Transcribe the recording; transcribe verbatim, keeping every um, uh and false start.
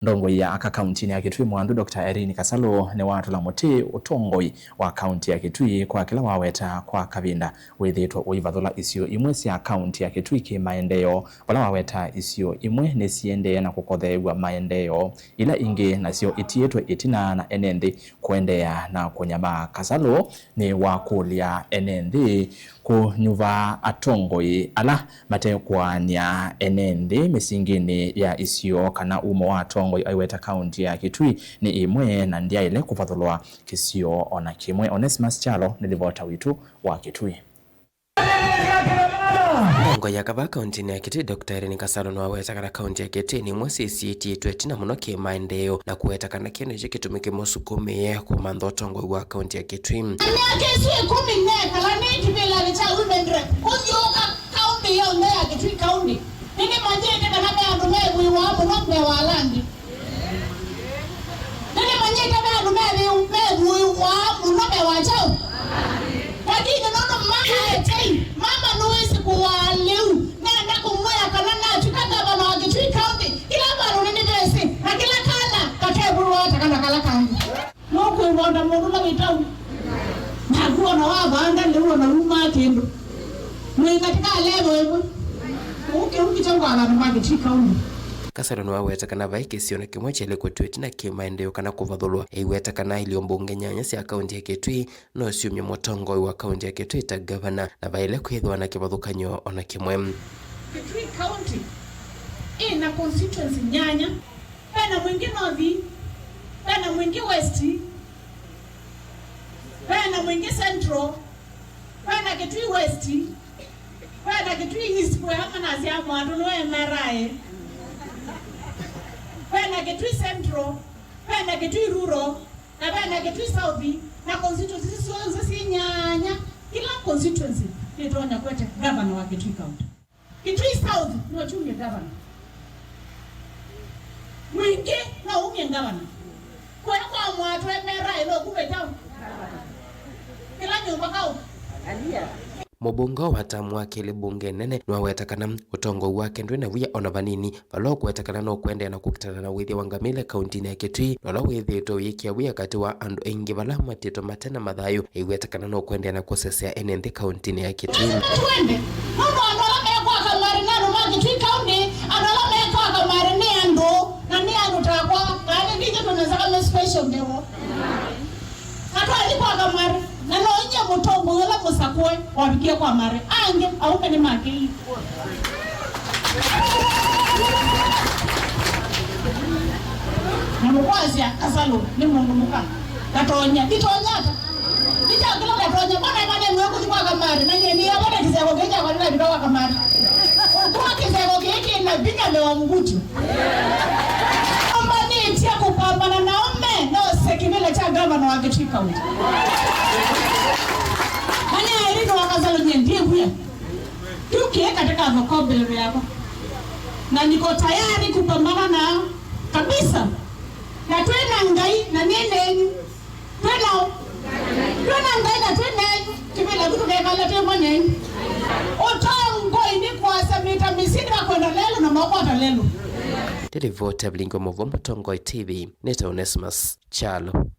Ndongoi ya aka kauntinĩ ya Kitui Mwanthu, Doctor Irene Kasalu, nĩwatũla mũtĩ ũtongoi wa kaunti ya Kitui kwa kĩla waweta kwa kavinda wĩthĩĩtwe ũivathũla isio imwe sya kaunti ya Kitui kĩ maendeeo, vala waweta isio imwe nĩsiendee na kũkotheew'a maendeeo, ila ingĩ nasyo itiĩtwe ĩtina na ene nthĩ kũendeea na kũnyamaa. Kasalu nĩwakũlya ene nthĩ kũnyuva atongoi ala matekũaany'a ene nthĩ mĩsinginĩ ya isio kana umo wa atongoi, aiweta kaunti ya Kitui nĩ ĩmwe na ndyaĩle kũvathũlwa kĩsio o na kĩmwe. Onesmus Kyalo nĩ livota witũ wa Kitui. Ndongoi ya kavaa kauntinĩ ya Kitui, Doctor Irene Kasalu, nĩwaweta kana kaunti ya Kitui nĩ ĩmwe syĩsiĩtĩtwe ĩtina mũno kĩ maendeeo, na kũweta kana kĩĩ nĩkyo kĩtumi kĩmũsukumĩe kũmantha ũtongoi wa kaunti ya Kitui. Myaka ĩsu ĩkũmi nekala nĩ kĩvĩlanĩ kya women rep kũthyũũka kaunti yonthe ya Kitui County, nĩnĩmanyĩte kana ve andũ mevũĩwaa mũno mbee wa ala angĩ. Nĩnĩmanyĩte ve andũ mevũĩwaa mũno mbee wa kyaũ. Lakini nũndũ mama etei, mama nũĩsĩ kũwaa lĩu, nenda kũmwĩa kana natw'ĩka ngavana wa Kitui County, kĩla vandũ nĩnĩvesĩ, na kĩla kana kakevũĩwa ata kana kala kangĩ. Nũkwĩw'a o ta mũndũ ũla wĩ taoni. Naku o na wavanda lĩu o na umaa kĩndũ. Mwĩ katika level ĩmwe. Ũu kĩu kĩtongwa vandũ ma Kitui County. Kasalu nĩwaweta kana vai kĩsio na kĩmwe kyaĩle kũtw'ĩwa ĩtina kĩ maendeeo kana kũvathũlwa. Eiweta kana ilio mbunge nyanya sya kaunti ya Kitui no syumye mũtongoi wa kaunti ya Kitui ta gavana, na vaĩle kwĩthĩwa na kĩvathũkany'o o na kĩmwe. Kitui County ĩna constituency nyanya. Vena Mwingi North, vena Mwingi West, vena Mwingi Central, vena Kitui West, vena Kitui East, kwe amwe nasya Mwanthu nĩ M R I, vena Kitui Central, vena Kitui Rural, na vena Kitui South, na constituency isu syonthe syĩ nyanya. Kĩla constituency nĩtonya kwete governor wa Kitui County. Kitui South no kyumye gavana. Mwingi no umye gavana. Kũya kwa Mwatũ M R I no kume kyaũ? Kĩla nyũmba kaũ? Mũmbunge wa watamu wa kelĩ mbunge nene nĩwaweta kana ũtongoi wake ndwĩ na wia ona vanini, vala ũkũweta kana no kũendeea na kũkitana na wĩthĩa wa ngamĩle kauntinĩ ya Kitui, na ũla wĩthĩĩtwe ũyĩkĩa wia katĩ wa andũ aingĩ vala matĩtwe mate na mathayũ. Aiweta kana no kũendeea na kũsesea ene nthĩ kauntinĩ ya Kitui. Twende, nũndũ andũ ala mekwaka marĩ nĩ andũ ma Kitui County, andũ ala mekwaka marĩ nĩ andũ, na nĩ andũ takwa, na nĩ ndithĩ tũnesa kame special ndevo. Na twathi kwaka marĩ, na no inyie mũtongoi ũla mũsakũe wavikie kwa marĩ. Angĩ, aume nĩ makĩi. Na mũkwasya, Kasalu nĩ mũndũ mũka. Ndatonya, nditonya ata? Nĩ kya kĩla ndatonya, mbona ĩmane nwe kũthi kwa kamarĩ, na nyie nĩ yavona kĩseko kĩĩ kyakwa nĩnavika kwa kamarĩ. Kwa kĩseko kĩĩ kĩna vinya mewa mbuti. Ombanĩtye kũpambana na ũme, nose kĩvĩla kya gavana wa Kitui County. Manya Irene wa Kasalu nyie ndiwia. Kĩu kĩĩ katika vocabulary yakwa. Na niko tayari kupambana nao kabisa. Na twĩ na Ngai na nĩ nenyu. Twĩ na, twĩ na Ngai na twĩ nenyu. Kĩvĩla kĩu tũkekala twĩ mo nenyu. Ũtongoi nĩ kũasa mĩta mĩsini makwenda lelo na makwata lelo. Nĩ livoti ya Vilingi wa Mũvoo Mũtongoi T V, nĩ ta Onesmus Kyalo.